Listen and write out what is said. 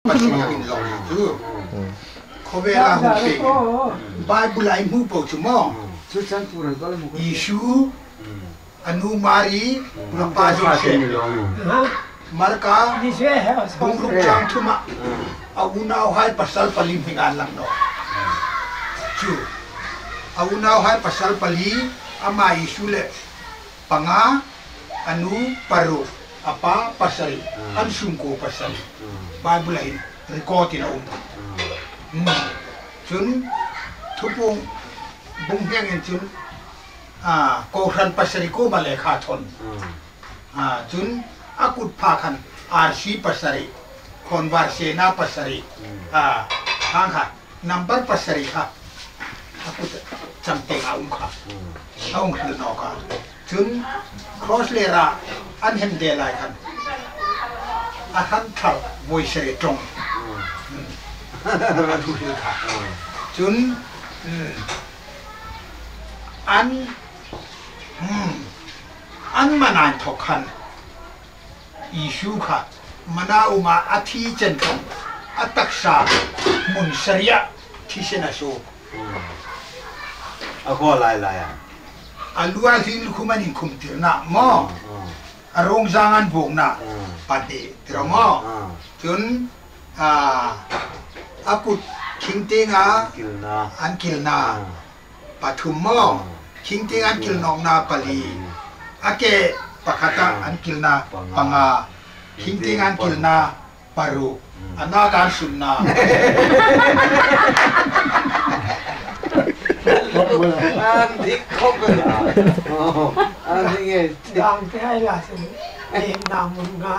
Pathian in lawng cu khawvel ah hung pek in Bible ah i hmu paoh cu maw Jesuh a nu Mari a pa Josef Marka bungruk caang thum ah a unau hai pasal pali hming ah an lang nawh. Cu a unau hai pasal pali amah Jesuh le panga a nu paruk a pa pasarih an sungkaw pasarih Bible ah hin record in a um. Cun thupung bungheng in cun kawhhran pasarih ko ma le kha thon. Cun a kut pha khan arsi pasarih khonvar sena pasarih hang kha number pasarih kha a kut cangteng a um kha a um hil no ka. Cun cross ler ah an hem de lai khan a hran thar voi sarih ṭong a thu hil kha. Cun an an man an thawk khan Jesuh kha mana um ah a thi cen khan a taksa hmun sarih ah thisen a suk. A kaw lai lai ah. A lu ah hlin lukhum an in khum tir na maw? A rungzang an buk na pahnih tiro maw? Cun a kut khingte nga an kil na pathum maw? Khingte an kil nok na pali. A ke pakhat ah an kil na panga. Khingte an kil na paruk ana kan sunna. An dik khop an dik Dang te ai la sin na mun nga.